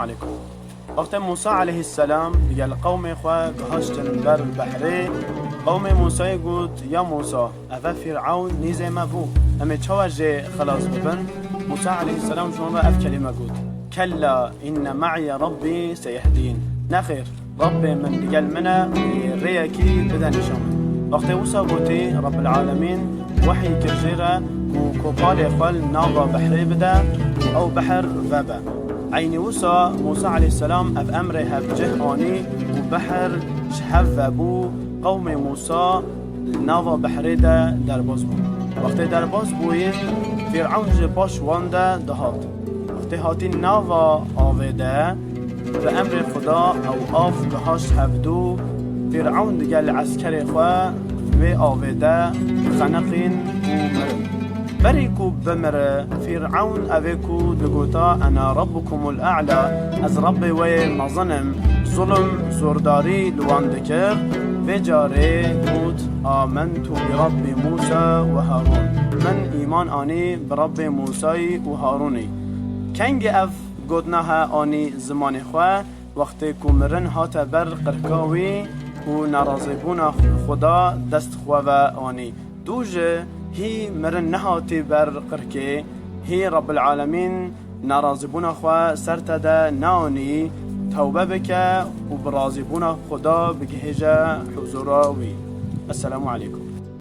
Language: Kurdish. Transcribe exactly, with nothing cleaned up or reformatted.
Aleykum. Wextê Musa aleyhisselam digel qewmê xwe gihiştin ber behrê, qewmê Musayê got, Ya Musa, eve Fîr'ewn nîzê me bû. Em ê çawa jê xilas bibin? Musa aleyhisselam ji wan re ev kelîme got, Kella inne me'iye Rabbî seyehdîn. Nexêr, Rabbê min digel min e û rêyekî bide nîşan min. Wextê wisa gotî, Rabbil Alemîn wehî kir jê re ku kopalê xwe li nava behrê bide û ew behr vebe. Eynî wisa Musa aleyhisselam ev emrê hevcih anî û behr ji hev vebû, qewmê Musa li nava behrê de derbas bûn. Wextê derbas bûyîn, Fîr'ewn ji paş wan de dihat. Wextê hatî nava avê de, bi emrê Xuda ew av gihişt hevdû, Fîr'ewn digel eskerê xwe wê avê de xeniqîn û mirin. Berî ku bimire, Fîr'ewn evê ku digota, Ena Rabbukumul A'la, ez Rabbê we yê mezin im, zulm, zordarî li wan dikir, vê carê got, Amentu bi Rabbi Musa ve Harûn. Min îman anî bi Rabbê Musayî û Harûnî. Kengî ev gotina he anî zimanê xwe? Wextê ku mirin hate ber qirka wî û nerazîbûna Xuda dest xwe ve anî. Dû jî hî mirin nehatî ber qirkê, hî Rabbil Alemîn nerazîbûna xwe ser te de neanî, tewbe bike û bi razîbûna Xuda bigihêje huzûra wî. Esselamu aleykum.